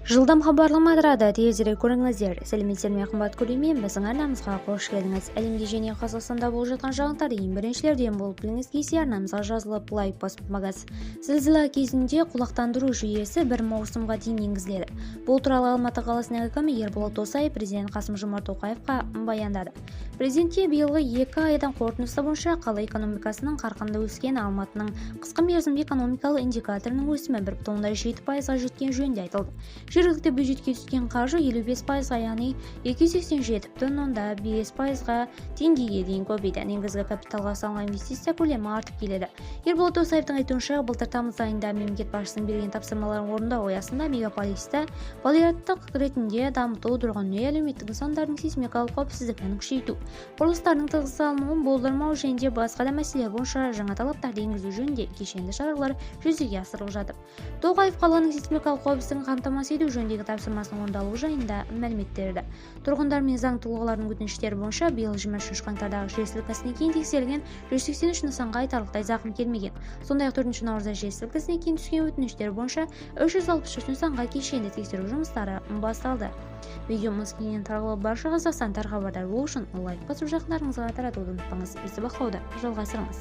Жылдам хабарлама тарады, тезірек көріңіздер. Сәлеметсіздер ме, қымбат көрермен! Біздің арнамызға қош келдіңіз! Әлемде және Қазақстанда болып жатқан жаңалықтарды ең біріншілерден болып білгіңіз келсе, арнамызға жазылып, лайк басып ұмытпаңыз. Зілзала кезінде құлақтандыру жүйесі 1 маусымға дейін енгізіледі. Бұл туралы Алматы қаласының әкімі Ерболат Досаев президент Қасым-Жомарт Тоқаевқа баяндады. Президентке биылғы 2 айдың қорытындысы бойынша қала экономикасының қарқынды өскені, Алматының қысқа мерзімді экономикалық индикаторының өсімі 1,7%-ға жеткен жөнінде айтылды. Жергілікті бюджетке түскен қаржы 55%-ға, яғни 287,5% теңгеге дейін көбейді. Негізгі капиталға салынған инвестиция көлемі артып келеді. Ерболат Досаевтың айтуынша, былтыр тамыз айында мемлекет басшысының берген тапсырмаларын орындау аясында мегаполисті полиарттық ретінде дамыту, тұрғын үй, әлеуметтік нысандардың сейсмикалық қауіпсіздігін күшейту, құрылыстардың тығыз салынуын болдырмау және де басқа да мәселелер бойынша жаңа талаптарды енгізу жөнінде кешенді шаралар жүзеге асырылып жатыр. Тоқаев қаланың сейсмикалық қауіпсіздігін қамтамасыз ету жөніндегі тапсырмасының орындалуы жайында мәлімет берді. Тұрғындар мен заңды тұлғалардың өтініштері бойынша биыл 23 қаңтардағы жер сілкінісінен кейін тексерілген 183 нысанға айтарлықтай зақым келмеген. Сондай-ақ 4 наурызда жер сілкінісінен кейін түскен өтініштер бойынша 363 нысанға кешенді тексеру жұмыстары басталды. Видеомыз кеңінен таралып, барша қазақстандықтар хабардар болу үшін лайк басып, жақындарыңызға таратуды ұмытпаңыз. Бізді бақылауды жалғастырыңыз.